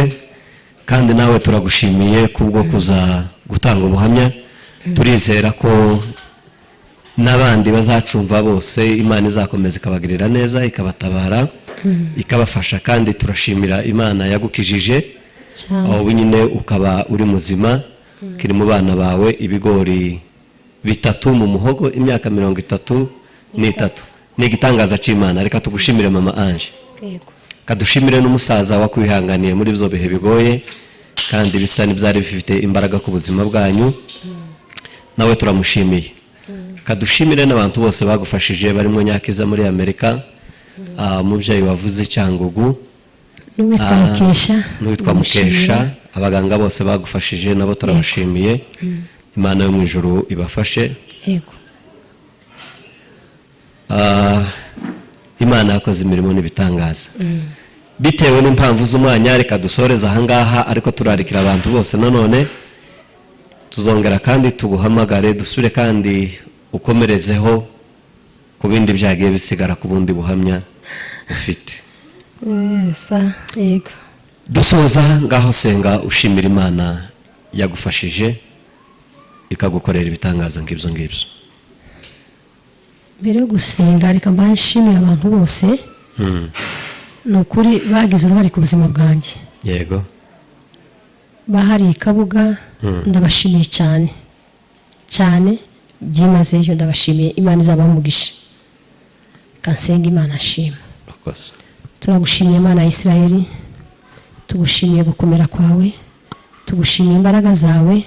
Speaker 2: kandi nawe turagushimiye kubwo kuza gutanga ubuhamya. Turizera ko n'abandi bazacumva bose Imana izakomeza ikabagirira neza, ikabatabara, ikabafasha. Kandi turashimira Imana yagukijije
Speaker 1: Cyane.
Speaker 2: aho nyine ukaba uri muzima, ukiri mu bana bawe. Ibigori 3 mu muhogo, imyaka 33 ni igitangaza cy'Imana. Reka tugushimire, Mama Ange.
Speaker 1: Yego.
Speaker 2: Kadushimire n'umusaza wakwihanganiye muri ibyo bihe bigoye kandi bisa n'ibyari bifite imbaraga ku buzima bwanyu, nawe turamushimiye. Kadushimire n'abantu bose bagufashije, barimo Nyakiza muri Amerika, umubyeyi wavuze Cyangugu,
Speaker 1: n'uwitwa Mukesha.
Speaker 2: N'uwitwa Mukesha. Abaganga bose bagufashije nabo turabashimiye. Imana yo mu ijuru ibafashe.
Speaker 1: Yego.
Speaker 2: Imana yakoze imirimo n'ibitangaza. Bitewe n'impamvu z'umwanya, reka dusoreze ahangaha, ariko turarikira abantu bose nanone tuzongera kandi tuguhamagare, dusubire kandi ukomerezeho ku bindi byagiye bisigara, ku bundi buhamya ufite.
Speaker 1: Sa, yego.
Speaker 2: Dusoza, ngaho senga ushimira Imana yagufashije, ikagukorera ibitangaza nk'ibyo ngibyo.
Speaker 1: Mbere yo gusenga, reka mba nshimira abantu bose, ni ukuri bagize uruhare ku buzima bwanjye. Bahariye i Kabuga, ndabashimiye cyane cyane byimazeyo, ndabashimiye. Imana izabaha umugisha. Reka nsenga Imana nshima.
Speaker 2: Urakoze.
Speaker 1: Turagushimiye, Imana ya Isirayeli, tugushimiye gukomera kwawe, tugushimiye imbaraga zawe.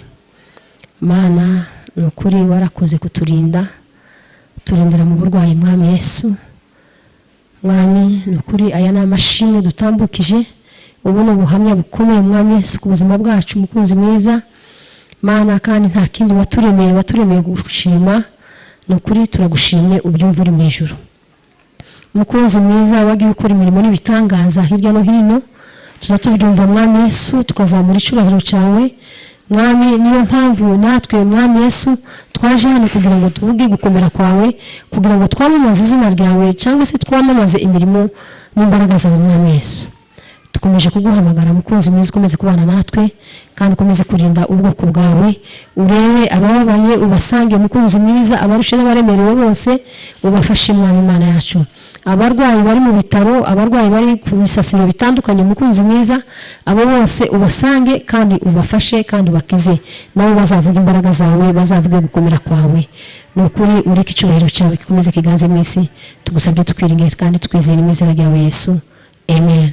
Speaker 1: Mana, ni ukuri warakoze kuturinda, turindira mu burwayi. Mwami Yesu, Mwami, ni ukuri aya ni amashimwe dutambukije. Ubu ni ubuhamya bukomeye, Mwami Yesu, ku buzima bwacu, Mukunzi mwiza Mana. Kandi nta kindi waturemeye, waturemeye gushima. Ni ukuri turagushimye, ubyumva uri mu ijuru. Mukunzi mwiza, wagiye ukora imirimo n'ibitangaza hirya no hino, tuza tubyumva, Mwami Yesu, tukazamura icyubahiro cyawe, Mwami. Niyo mpamvu natwe, Mwami Yesu, twaje hano kugira ngo tuvuge gukomera kwawe, kugira ngo twamamaze izina ryawe, cyangwa se twamamaze imirimo n'imbaraga zawe. Mwami Yesu, dukomeje kuguhamagara. Mukunzi mwiza, ukomeze kubana natwe kandi ukomeze kurinda ubwoko bwawe. Urebe abababaye, ubasange, Mukunzi mwiza. Abarushe n'abaremerewe bose ubafashe, Mwami Imana yacu. Abarwayi bari mu bitaro, abarwayi bari ku bisasiro bitandukanye, Mukunzi mwiza, abo bose ubasange kandi ubafashe kandi ubakize, nabo bazavuga imbaraga zawe, bazavuge gukomera kwawe. Ni ukuri ureke icyubahiro cyawe gikomeze kiganze mu isi. Tugusabye tukwiringiye kandi twizeye mu izina ryawe Yesu, amen.